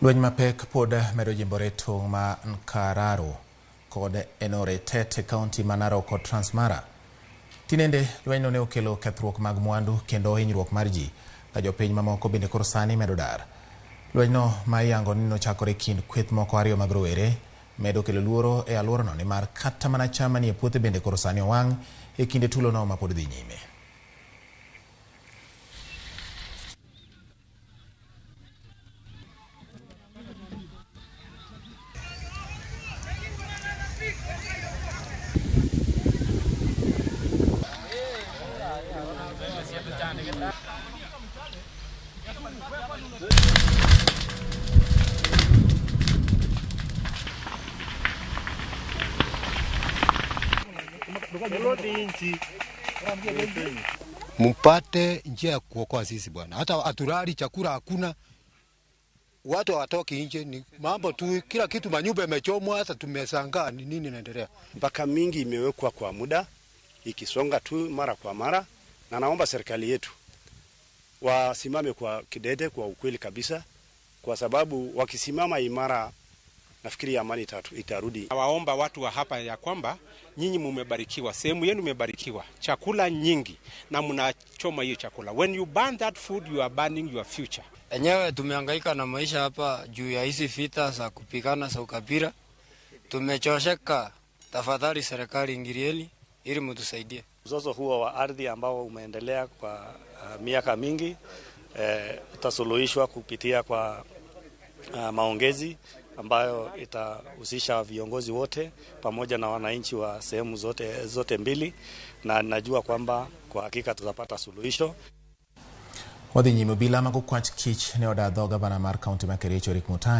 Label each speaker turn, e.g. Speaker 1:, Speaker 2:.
Speaker 1: Lweny mapek pod medo jimbore e tong' ma Nkararo kod Enoretet e kaunti ma Narok kod Transmara. Tinende lwenyno ne okelo kethruok mag mwandu kendo hinyruok mar ji ka jopiny mamoko bende koro sani medo dar. Lwenyno ma iyango ni nochakore kind kweth moko ariyo mag rowere medo kelo luoro e alworano nimar kata mana cham manie puothe bende koro sani owang' e kinde tulono ma pod dhi nyime.
Speaker 2: Mpate njia ya kuokoa sisi bwana. Hata haturali, chakula hakuna, watu hawatoki nje, ni mambo tu, kila kitu, manyumba yamechomwa. Hata tumeshangaa ni nini inaendelea.
Speaker 3: Mpaka mingi imewekwa kwa muda ikisonga tu mara kwa mara, na naomba serikali yetu wasimame kwa kidete, kwa ukweli kabisa, kwa sababu wakisimama imara, nafikiri amani itarudi.
Speaker 4: Nawaomba watu wa hapa ya kwamba nyinyi mumebarikiwa, sehemu yenu imebarikiwa, chakula nyingi na mnachoma hiyo chakula. When you burn that food, you are burning your future.
Speaker 5: Enyewe tumehangaika na maisha hapa juu ya hizi vita za kupigana za ukabila, tumechosheka. Tafadhali serikali ingilieni ili mtusaidie.
Speaker 6: Mzozo huo wa ardhi ambao umeendelea kwa miaka mingi utasuluhishwa kupitia kwa maongezi ambayo itahusisha viongozi wote pamoja na wananchi wa sehemu zote, zote mbili, na najua kwamba kwa hakika tutapata suluhisho.
Speaker 1: Wadhi nyime obila mag okwach kich ne oda dho gavana mar kaunti ma Kericho Eric Mutai.